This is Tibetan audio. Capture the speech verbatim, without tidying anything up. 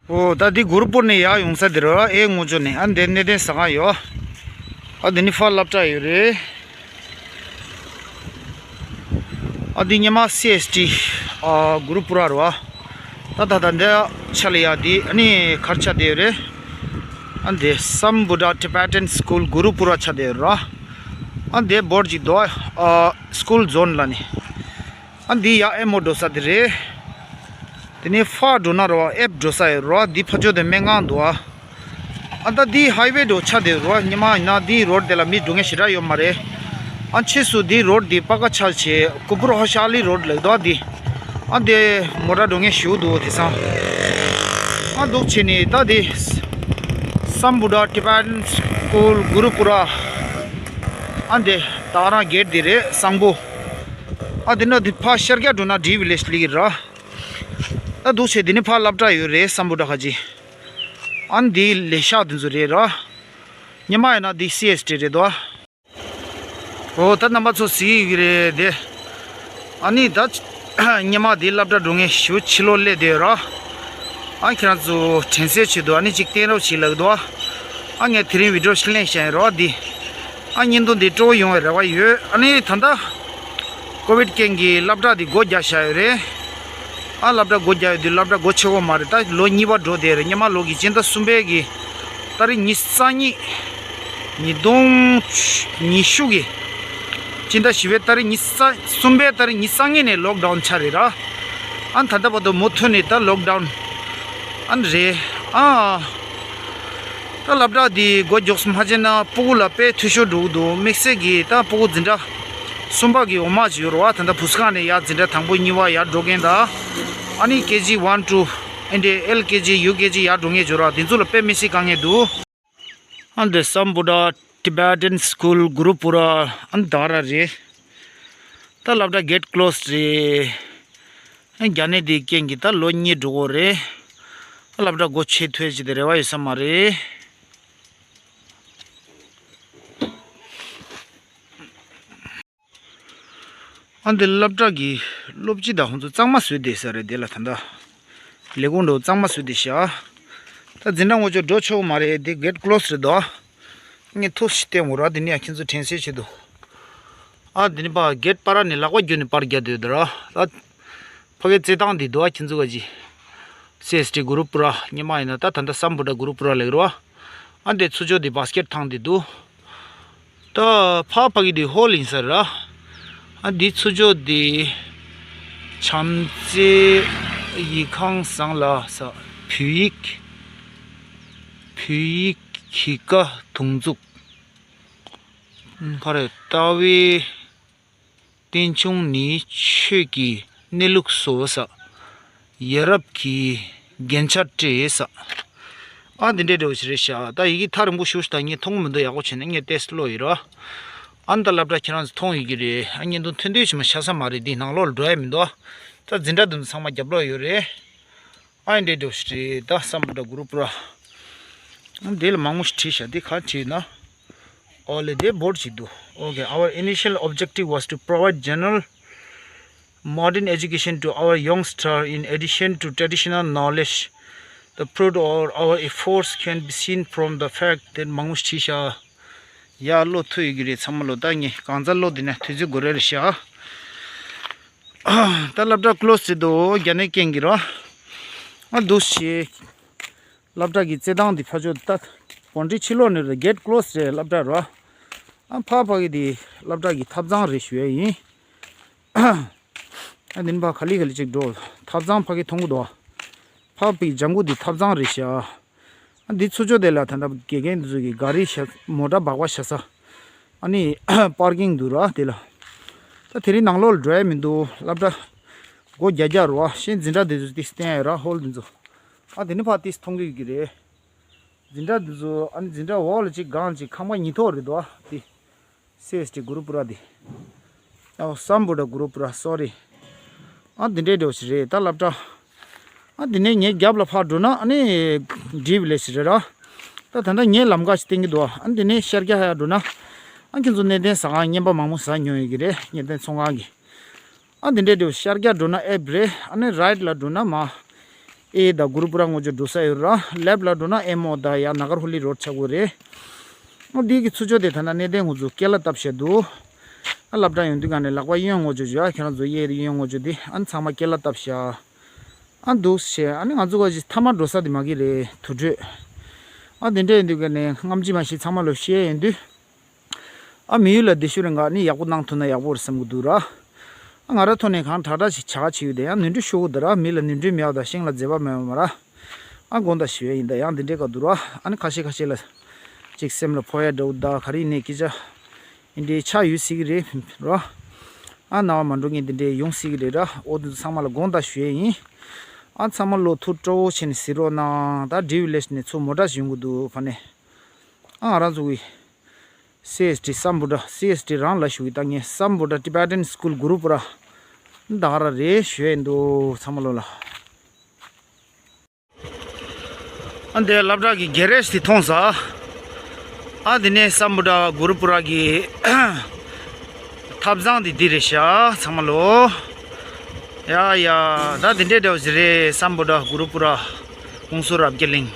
ཨོ་ད་འདི་གུ་རུ་པུར་ནས་ཡར་ཡོང་ས་འདི་རེད་ཨེ། ངོ་ཅོ་ནས་ཨ་འདི་གནས་བརྟན་ཟ་ཁང་ཡོད། ཨ་འདི་ནི་ཕར་སློབ་གྲྭ་ཡོད་རེད། ཨ་འདི་ཉི་མ་སི་ཨེས་ཊི་ཨ་གུ་རུ་པུ་ར་རེད་བ། ད་ད་ད་འདི་ཆ་ལ་ཡ་འདི་ཨ་ནི་གར་ཆ་དེ་ཡོད་རེད། ཨ་འདི་Sam Buddha Tibetan School གུ་རུ་པུ་ར་ཆ་དེ་ཡོད་རེད། ཨ་འདི་བོར་ཅིག་འདུག་ཨ་སྐུལ་ཛོན་ལ་ནི། ཨ་འདི་ཡ་ཨེ་མོ་འགྲོ་ས་དེ་རེད། དེ་ནས་ཕར་འགྲོ་ན་རོ་ཨེབ་འགྲོ་ས་ཡོད་རོ། འདི་ཕ་ཇོ་དེ་སྨན་ཁང་འདུག་ཨ། ཨ་ད་འདི་ཧའི་ཝེ་འགྲོ་ཆ་དེ་རོ། ཉི་མ་ཡིན་ན་འདི་རོ་ཌི་དེ་ལ་མི་འགྲོ་མཁན་ཞེ་དྲག་ཡོད་མ་རེད། ཨ་ཕྱིས་སུ་འདི་རོ་ཌི་འདི་པ་ཀ་ཆ་བྱས་གུ་པུར་ཧོ་ཤ་ལི་རོ་ཌི་ལབ་འདུག་ཨ། འདི་ཨ་འདི་མོ་ཊ་འགྲོ་མཁན་ཞུ་འདུག་དེ་སང་ཨ་འདུག་བྱས་ནས་ད་འདི་Sam Buddha Tibetan School གུ་རུ་པུ་ར། ཨ་འདི་ད་རང་གེ་ཊི་འདི་རེད་སང་པོ། ཨ་འདི་ན་འདི་ཕ་ཤར་རྒྱག་འགྲོ་ན་ཌི་བི་ལེ་ཇི་ལི་གི་ར། ད་འདུག་བྱས་འདི་ནི་ཕར་སློབ་གྲྭ་ཡོད་རེད། སམ་བྷོ་ཊ་ཁ་ཅིག་ཨ་ནི་འདི་ལས་ཤག་འདི་ཚོ་རེད་ར། ཉི་མ་ཡིན་ན་འདི་སི་ཨེས་ཊི་རེད་དོ། འོ་ད་རྣམ་པ་ཚོ་གཟིགས་ཡོད་ཀྱི་རེད་དེ། ཨ་ནི་ད་ཉི་མ་འདི་སློབ་གྲྭ་འགྲོ་མཁན་ཞུ་ཕྱི་ལོགས་སླེབས་བསྡད་ཡོད་ར། ཨ་ཁྱེད་རང་ཚོ་དྲན་གསོ་བྱེད་དོ། ཨ་ནི་ཅིག་བསྟན་རོགས་བྱེད་ལབ་དོ། ཨ་ངས་དེ་རིང་བི་ཌི་ཡོ་ཞིག་ལེན་བཞག་ཡིན་ར་འདི། ཨ་བརྙན་ཐུང་འདི་སྤྲོ་བོ་ཡོང་བའི་རེ་བ་ཡོད། ཨ་ནི་ད་ལྟ་ཀོ་ཝིཌ་རྐྱེན་གྱིས་སློབ་གྲྭ་འདི་སྒོ་རྒྱག་བཞག་ཡོད་རེད། ཨ་སློབ་གྲྭ་སྒོ་རྒྱག་ཡོད་དུས་སློབ་གྲྭ་སྒོ་ཕྱེ་གོ་མ་རེད། ད་ལོ་གཉིས་པ་འགྲོ་བསྡད་རེད། སྔོན་མ་ལོ་གི་སྤྱི་ཟླ་གསུམ་པའི་གི་ཏ་རིག་ཉི་ཤུ་རྩ་གཉིས། ཉིས་སྟོང་ཉི་ཤུ་གི་སྤྱི་ཟླ་བཞི་པའི་ཏ་རིག་ཉི་ཤུ་རྩ་གསུམ་པའི་ཏ་རིག་ཉི་ཤུ་རྩ་གཉིས་ནས་ལོག་ཌའུན་ཆགས་རེད་ར། ཨ་ད་ལྟ་བར་དུ་མུ་མཐུད་ནས་ད་ལོག་ཌའུན་ཨ་ནི་རེད། ཨ་ད་སློབ་གྲྭ་འདི་སྒོ་རྒྱག་མ་བྱས་ན་སྤུ་གུ་ལ་དཔེ་འཐུས་ཤོར་འགྲོ་གི་འདུག་དམིགས་བསལ་གྱིས་ད་སྤུ་གུ་འཛིན་གྲྭ་གསུམ་པ་གི་འོག་མ་ཅིག་ཡོད་རེད་བ། ད་ལྟ་བུ་སི་ཁང་ནས་ཡར་འཛིན་གྲྭ་དང་པོ་གཉིས་པ་ཡར་འགྲོ་མཁན་དང་། ཨ་ནི་ཀེ་ཇི་ཝན་ཊུ་ཨེ་འདྲ་ཨེལ་ཀེ་ཇི་ཡུ་ཀེ་ཇི་ཡར་འགྲོ་མཁན་ཅིག་ཡོད་རེད་བ། དེ་ཚོ་ལ་དཔེ་མི་སྲིད་དཀའ་ངལ་འདུག་ཨ་འདི་སམ་བྷོ་ཊ་ཊི་བེ་ཊན་སི་ཀུལ་གུ་རུ་པུ་ར་ཨ་ནི་ད་ག་རང་རེད། ད་སློབ་གྲྭ་གེ་ཊི་ཀློ་སི་རེད། ཨ་རྒྱ་ནད་འདིའི་རྐྱེན་གྱིས་ད་ལོ་གཉིས་འགྲོ་གི་རེད། ཨ་སློབ་གྲྭ་སྒོ་ཕྱེ་ཐུབ་ཀྱི་དེ་རེ་བ་ཡོད་ས་མ་རེད། ཨ་འདི་སློབ་གྲྭ་གི་སློབ་སྤྱི་དང་ཁོང་ཚོ་གཙང་མ་བཟོས་བསྡད་ས་རེད། དེ་ལ་ད་ལྟ་ལས་ཁུངས་འགྲོ་གཙང་མ་བཟོས་བསྡད་ཤག་ད་འཛིན་གྲྭ་ངོ་ཅོག་འགྲོ་ཆོག་གི་མ་རེད། དེ་གེ་ཊི་ཀློ་སི་རེད་དོ། ངས་ཐུགས་ཤིག་བསྟན་འོ་ར། དེ་ནས་ཡང་ཁྱེད་ཚོ་དྲན་གསོ་བྱེད་དོ། ཨ་དེ་ནས་ཕར་གེ་ཊི་བར་ནས་ལག་པ་བརྒྱུད་ནས་པར་རྒྱག་སྡོད་དོ་ར། ད་ཕ་གི་རྩེད་ཐང་འདི་འདུག་ཨ། ཁྱེད་ཚོ་ག་ཅི་སི་ཨེས་ཊི་གུ་རུ་པུ་ར་སྔོན་མ་ཡིན་ན་ད་ད་ལྟ་སམ་བྷོ་ཊ་གུ་རུ་པུ་ར་ལབ་ཀྱི་རེད་བ། ཨ་འདི་ཚུར་ཕྱོགས་འདི་བྷ་སི་ཀེ་ཊི་ཐང་འདི་འདུག་ད་ཕར་ཕ་གི་འདི་ཧོལ་ཡིན་ས་རེད་ར། ཨ་འདི་ཚུར་ཕྱོགས་འདི་བྱམས་བརྩེ་ཡིག་ཁང་བཟང་ལ་ས་བོད་ཡིག་བོད་ཡིག་གི་ཀ་དུང་མཛུབ། ཕ་རེད། ལྟ་བའི་རྟེན་འབྱུང་ནི་ཆོས་ཀྱི་གནས་ལུགས་སོ་ས། ཡ་རབས་ཀྱི་རྒྱན་ཆ་སྤྲས་ས། ཨ་འདི་འདྲའི་འདྲ་བོ་ཞིག་རེད་ཤག་ད་ཡི་གེ་ཐག་རིང་པོ་ཞེ་པོ་ཞིག་དང་ངས་མཐོང་གི་མི་འདུག་ཡག་པོ་བྱས་ནས་ངས་ཏོག་ཙམ་ཀློག་ཡིན་རོ། ཨ་ནི་ད་སློབ་གྲྭ་ཁྱེད་རང་ཚོ་མཐོང་ཡོད་ཀྱི་རེད། ཨ་བརྙན་ཐུང་ཐུང་ཐུང་ཞིག་མ་ཆགས་ས་མ་རེད། འདི་ནང་ལོགས་ལ་འགྲོ་ཡ་མི་འདུག་ད་འཛིན་གྲྭ་འདི་ཚོ་ཚང་མ་རྒྱབ་ལོགས་ཡོད་རེད། ཨ་འདྲའི་འདྲ་བོ་ཞིག་རེད། ད་སམ་བྷོ་ཊ་གུ་རུ་པུ་ར། འདི་ལ་མང་པོ་ཞིག་བྲིས་ཤག་འདི་ག་བྲིས་ན། ཨོ་ལེ་དེ་བོར་ཌི་ཅིག་འདུག Okay, our initial objective was to provide general modern education to our youngster in addition to traditional knowledge. The fruit of our efforts can be seen from the fact that མང་པོ་ཞིག་བྲིས་ཤག་ཡར་ཀློག་ཐུབ་ཡོད་ཀྱི་རེད། ཚང་མ་ཀློག་ད་ངས་གང་ཙམ་ཀློག་འདི་ན་དུས་ཚོད་འགོར་རེ་རེད་ཤག་ད་སློབ་གྲྭ་ཀློ་སི་རེད་དོ། རྒྱ་ནད་རྐྱེན་གྱིས་རོ། ཨ་འདུག་སེ་སློབ་གྲྭ་གི་རྩེད་ཐང་འདི་ཕར་ཕྱོགས་ད་བོན་ཌི་ཕྱི་ལོགས་ནས་རེད། གེ་ཊི་ཀློ་སི་རེད་སློབ་གྲྭ་རོ། ཨ་ཕ་ཕ་གི་འདི་སློབ་གྲྭ་གི་ཐབ་ཚང་རེད་ཞུ་ཡ་ཡིན། ཨ་འདི་ནི་ཕ་ག་ལེ་ག་ལེ་ཅིག་འགྲོ། ཐབ་ཚང་ཕ་གི་མཐོང་གི་འདུག་ཕ་ཕའི་ལྗང་གུ་འདི་ཐབ་ཚང་རེད་ཤག་ཨ་འདི་ཚུར་ཕྱོགས་དེ་ལ་ད་ལྟ་དགེ་རྒན་འདི་ཚོ་གི་ག་རི་བཞག་མོ་ཊ་སྦག་པ་བཞག་ས། ཨ་ནི་པར་ཀིང་འདུག་ར་དེ་ལ། ད་དེ་རིང་ནང་ལོགས་ལ་འགྲོ་ཡ་མི་འདུག་སློབ་གྲྭ་སྒོ་རྒྱག་རྒྱག་རོ། ཨ་ཤེས་འཛིན་གྲྭ་འདི་ཚོ་ཏིག་བསྟན་ཡ་ར་ཧོལ་འདི་ཚོ། ཨ་དེ་ནི་ཕ་ཏིག་མཐོང་གི་ཡོད་ཀྱི་རེད། འཛིན་གྲྭ་འདི་ཚོ་ཨ་ནི་འཛིན་གྲྭ་འོག་ལ་གཅིག་སྒང་ལ་གཅིག་ཁང་པ་ཉིས་ཐོག་རེད་དོ། ཨ་དེ་སི་ཨེས་ཊི་གུ་རུ་པུ་ར་དེ། ཨོ་སམ་བྷོ་ཊ་གུ་རུ་པུ་ར་སོ་རི། ཨ་འདི་འདྲའི་འདྲ་བོ་ཞིག་རེད་ད་སློབ་གྲྭ། ཨ་འདི་ནས་ངའི་རྒྱབ་ལ་ཕར་འགྲོ་ན་ཨ་ནི་འགྲིབ་ལེ་ཞིག་རེད་ར། ད་ད་ལྟ་ངའི་ལམ་ཁ་ཞིག་བསྟན་གྱི་འདུག་ཨ་འདི་ནས་ཤར་རྒྱག་ཧ་འགྲོ་ན། ཨ་ཁྱེད་ཚོ་གནས་བརྟན་ཟ་ཁང་རྔན་པ་མང་པོ་ཟ་མྱོང་ཡོད་ཀྱི་རེད། གནས་བརྟན་ཚོང་ཁང་གི། ཨ་འདི་འདྲའི་འདྲ་བོ་ཤར་རྒྱག་འགྲོ་ན་ཨེབ་རེད། ཨ་ནི་རའིཊ་ལ་འགྲོ་ན་མ། ཨེ་དང་གུ་རུ་པུ་ར་ངོ་ཅོག་འགྲོ་ས་ཡོད་ར། ལེབ་ལ་འགྲོ་ན་ཨེ་མོ་དང་ཡ་ན་གར་ཧུ་ལི་རོ་ཌི་ཆགས་ཀྱི་རེད། ཨ་འདི་གི་ཚུར་ཕྱོགས་དེ་ད་ན་གནས་བརྟན་ང་ཚོ་སྐད་ལ་བཏབ་བཞག་འདུག་ཨ་སློབ་གྲྭ་ཡོང་དུས་ག་ནས་ལག་པ་གཡོན་ངོ་ཅོག་བྱོས། ཨ་ཁྱེད་རང་ཚོ་གཡས་གཡོན་ངོ་ཅོག་དེ་ཨ་ཚང་མ་སྐད་ལ་བཏབ་བཞག་ཨ་འདུག་བྱས། ཨ་ནི་ང་ཚོ་ག་ཅིག་མཐའ་མ་འགྲོ་ས་དེ་མ་གི་རེད། དུར་ཁྲོད། ཨ་དེ་འདྲ་ཡིན་དུས་ག་ནས་རྔམ་བརྗིད་མ་ཞིག་ཚང་མ་ལོ་བཤད་ཡོང་དུས། ཨ་མི་ཡུལ་ལ་དེ་ཤུ་རེ་འགའ་ནི་ཡག་པོ་གནང་ཐུབ་ན་ཡག་པོ་རེད་བསམ་གི་འདུག་ར། ཨ་ང་ར་ཐོག་ནས་གང་དྲག་དྲག་ཞིག་བྱ་ག་བྱེད་ཡོད་དེ་ཡང་ནོར་འཁྲུལ་ཤོར་གི་འདུག་ར། མི་ལ་ནོར་འཁྲུལ་མེད་པ་དང་ཤིང་ལ་འཛེག་པ་མེད་པ་མ་ར། ཨ་དགོངས་དག་ཞུ་ཡ་ཡིན། ད་ཡང་འདི་འདྲའི་སྐབས་འདུག་ར། ཨ་ནི་ཁ་ཤས་ཁ་ཤས་ལ་ཅིག་སེམས་ལ་ཕོག་ཡ་འདྲ་བོ་ད་ག་རེ་ཡིན་ནའི་སྐད་ཆ་འདི་འདྲའི་ཆགས་ཡོད་སྲིད་གི་རེད་ར། ཨ་རྣ་བ་མ་འགྲོ་མཁན་འདི་འདྲའི་ཡོང་སྲིད་གི་རེད་ར། འོ་དེ་ཚོ་ཚང་མ་ལ་དགོངས་དག་ཞུ་ཡ་ཡིན། ཨ་ཚང་མ་ལོ་ཐུགས་སྤྲོ་བོ་བྱས་ནས་གཟིགས་རོགས་གནང་། ད་ཌི་ཝི་ལེ་ཇི་ནས་ཚུར་མོ་ཊ་ཞིག་ཡོང་གི་འདུག་ཕ་ནས། ཨ་ང་རང་ཚོ་གི་སི་ཨེས་ཊི་སམ་བྷོ་ཊ། སི་ཨེས་ཊི་རང་ལ་ཞུ་གི་ད་ངས་སམ་བྷོ་ཊ་ཊི་བེ་ཊན་སི་ཀུལ་གུ་རུ་པུ་ར་ད་ག་ར་རེད་ཞུ་ཡ་ཡིན་འདུག་ཚང་མ་ལོ་ལ། ཨ་འདི་སློབ་གྲྭ་གི་གེ་རེཇ་དེ་མཐོང་ས། ཨ་འདི་ནས་སམ་བྷོ་ཊ་གུ་རུ་པུ་ར་གི་ཐབ་ཚང་དེ་འདི་རེད་ཤག་ཚང་མ་ལོ། ཡ་ཡ། ད་འདི་འདྲའི་འདྲ་བོ་ཞིག་རེད། སམ་བྷོ་ཊ་གུ་རུ་པུ་ར་ཀོང་སུ་རབ་རྒྱས་གླིང་།